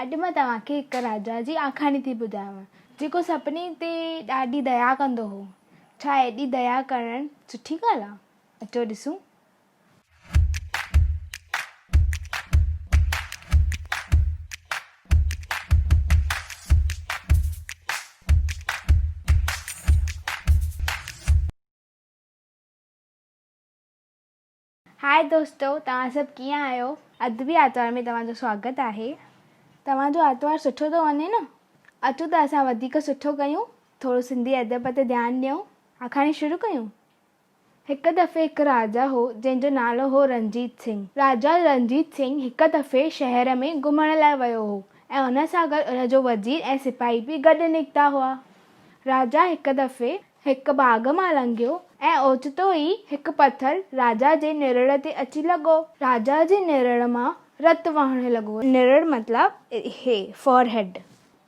اڄ مان توهان کي هڪ راجا جي آکاڻي ٿي ٻڌايان، جيڪو سڀني تي ڏاڍي ديا ڪندو هو. ڇا ايڏي ديا ڪرڻ سٺي ڳالهه آ؟ اچو ڏسون. هاء دوستو توهان سڀ ڪيئن آهيو؟ ادبي آتوار ۾ توهان جو سواگت آهي. توهان جو آتوار سٺو ٿو وڃي نه؟ اچو ته اسان وڌيڪ سٺو ڪيون، ٿورو سنڌي ادب تي ڌيان ڏيون. آکاڻي شروع ڪيون؟ هڪ دفعي هڪ راجا هو جنهن جو نالو هو رنجيت سنگهه. راجا رنجيت سنگهه هڪ دفعي شهر ۾ گهمڻ لاء ويو هو ۽ ان سان گڏ ان جو وزير ۽ سپاهي به گڏ نڪتا هئا. راجا هڪ دفعي هڪ باغ مان لنگهيو ۽ اوچتو ئي هڪ پٿر راجا جي نرڙ تي اچي لڳو. راجا جي نرڙ مان رت وهڻ لڳو. نرڙ مطلب هي Forehead.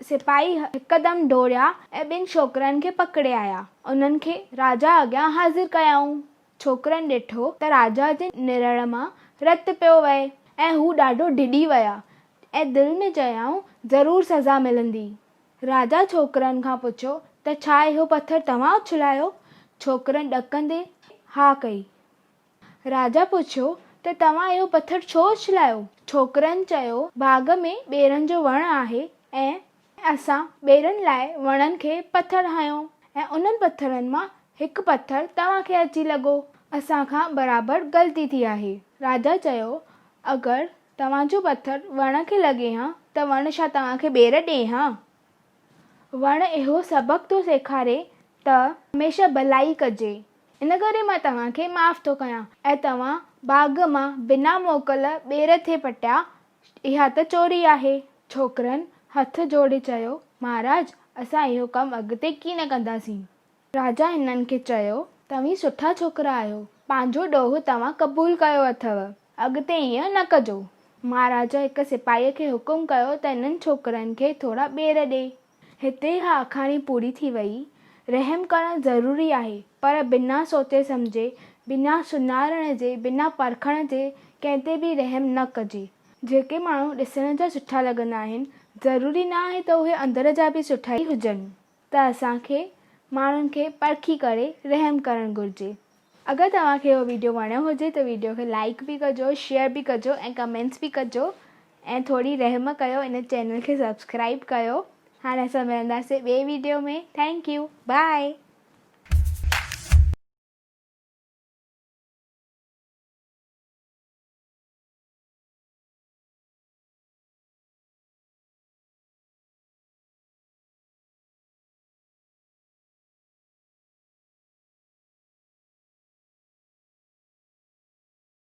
سپاهي هڪدم ڊوڙيا ۽ ٻن ڇوڪرن کي پڪڙي آيا. انهن کي راجا اڳيان حاضر ڪيائون. ڇوڪرن ڏٺو ته راجا جي نرڙ مان رت پيو وهي ۽ هو ڏاڍو ڊڄي ويا ۽ دل ۾ چيائون ضرور سزا ملندي. راجا ڇوڪرن کان پڇيو ته ڇا اهو پٿر توهان اڇلايو؟ ڇوڪرن ڏڪندي ها ڪئي. راجا پڇيو ته توهان اهو پٿر ڇو اڇلايو؟ ڇوڪرن چيو باغ ۾ ٻيرن جو وڻ آهي ۽ اسان ٻيرن لاء وڻن کي پٿر هنيو ۽ انهن پٿرن مان هڪ پٿر توهان کي اچي لڳو. اسان کان برابر غلطي ٿي آهي. راجا چيو اگر توهان جو پٿر وڻ کي لڳي ها ته وڻ ڇا توهان کي ٻير ڏئي ها؟ وڻ اهو سبق ٿو سيکاري ته هميشه ڀلائي ڪجي. ان ڪري مان توهان کي معاف ٿو ڪيان ۽ توهان باغ مان بنا موڪل ٻير ٿي پٽيا، اها ته چوري آهي. ڇوڪرن هٿ جوڙي چيو، مهاراج، اسان اهو ڪم اڳتي ڪين ڪنداسين. راجا هنن کي چيو، توهين سٺا ڇوڪرا آهيو، پنهنجو ڏوهه توهان قبول ڪيو اٿو، اڳتي ائين نه ڪجو. مهاراجا هڪ سپاهيء کي حڪم ڪيو ته انهن ڇوڪرن کي ٿورا ٻير ڏي. هتي اها آکاڻي پوري ٿي ويئي. رحم ڪرڻ ضروري آهي، پر بنا سوچي سمجهي، بنا سڃاڻڻ جي، بنا پرکڻ جي ڪنهن تي به رحم نه ڪجي. جيڪي ماڻهو ڏسڻ جا سٺا لڳندا آهن، ضروري نه آهي ته اهي اندر جا به سٺا ئي هجن. ته اسان کي ماڻهن کي پرکي ڪري رحم ڪرڻ گهرجي. اگر توهان کي اهو ويڊيو وڻيو هجي ته ويڊيو کي لائيڪ به ڪجو شيئر به ڪجو ۽ ڪمينٽس به ڪجو ۽ ٿوري رحم ڪيو ان چينل کي سبسڪرائيب ڪيو هاڻي اسان ملنداسين ٻئي ويڊيو ۾ thank you by.